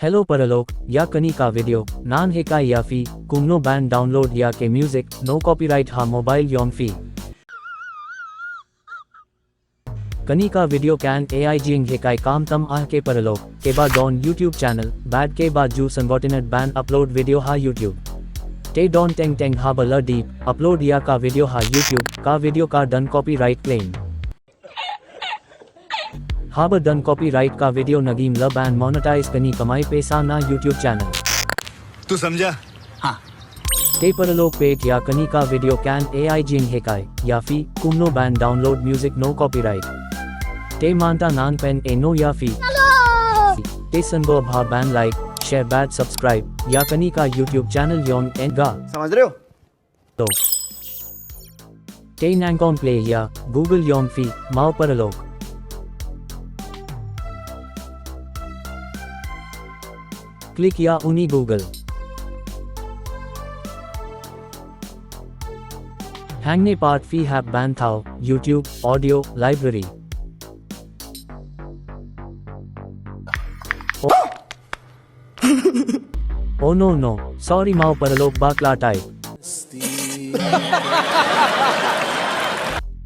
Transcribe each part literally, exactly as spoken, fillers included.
Hello paralok, ïa kane ka video ngan hikai ïa phi kumno ban download ïa ki music no copyright ha mobile jong phi. Kane ka video kan ai jinghikai kam tam ah ki paralok kiba don YouTube channel bad kiba ju sngewtynnat ban upload video ha YouTube. Te don teng teng haba la dep upload ïa ka video ha YouTube, ka video ka don copyright claim. Haba don copyright ka video ngim lah ban monetize, kane kamai paisa na YouTube channel. तू समझा? हाँ। Te paralok, peit ïa kane ka video kan ai jinghikai ïa phi kumno ban download music no copyright. Te mynta ngan pyni ïa phi. Te sngewbha ban like, share bad subscribe ïa kane ka YouTube channel jong nga. समझ रहे हो? To. Te nyngkong plie ïa Google jong phi mo paralok. Click ïa une Google. Hangne pat phi hap ban thaw YouTube audio library. Oh no no, sorry mo paralok, bakla type.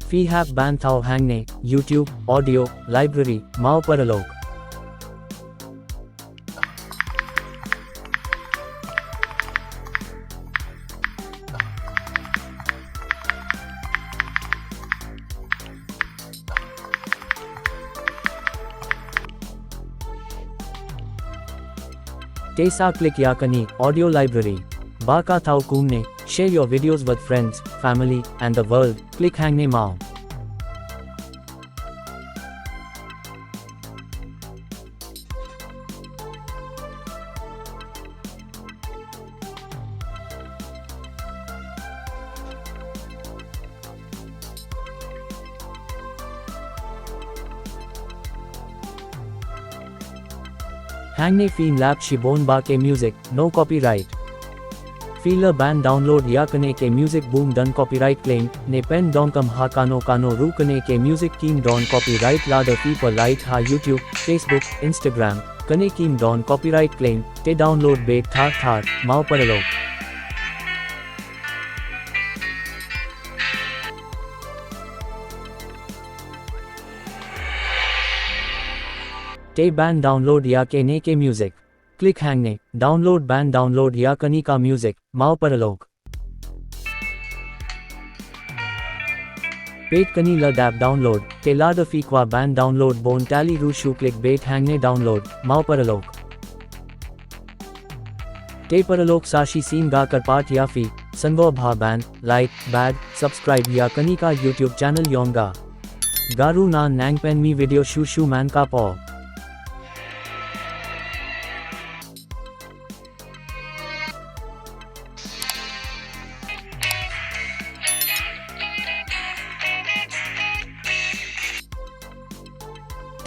Phi hap ban thaw hangne YouTube audio library mo paralok. Te sa click ïa kane audio library. Ba ka thaw kumne, share your videos with friends, family and the world. Click hangne mo. Hangne phin lap shibun bha ki music no copyright. Phi lah ban download ïa kine ki music bym don copyright claim, ne pyndonkam ha kano kano ruh. Kine ki music kim don copyright lada phi plie ha YouTube, Facebook, Instagram. Kine kim don copyright claim, te download beit thar thar mo paralok. Te ban download ïa kine ki music. Click hangne, download ban download ïa kane ka music mo paralok. Peit kane la dep download, te lada phi kwah ban download bun tylli ruh shu click beit hangne download mo paralok. Te paralok sa shisien nga kyrpad ïa phi, sngewbha ban like bad subscribe ïa kane ka YouTube channel jong nga. Nga ruh ngan nang pynmih video shuh shuh man ka por.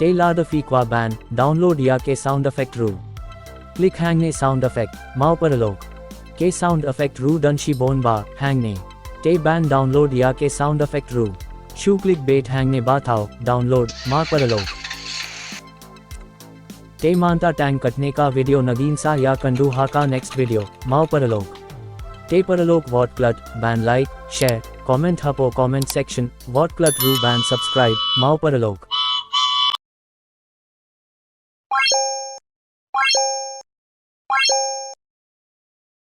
Te lada phi kwah ban download ïa ki sound effect ruh, click hangne sound effect mo paralok. Ki sound effect ruh don shibun bha hangne. Te ban download ïa ki sound effect ruh, shu click beit hangne ba thaw download mo paralok. Te mynta tang katne ka video, ngin sa ïakynduh ha ka next video mo paralok. Te paralok wat klet ban like, share, comment hapoh comment section, wat klet ruh ban subscribe mo paralok.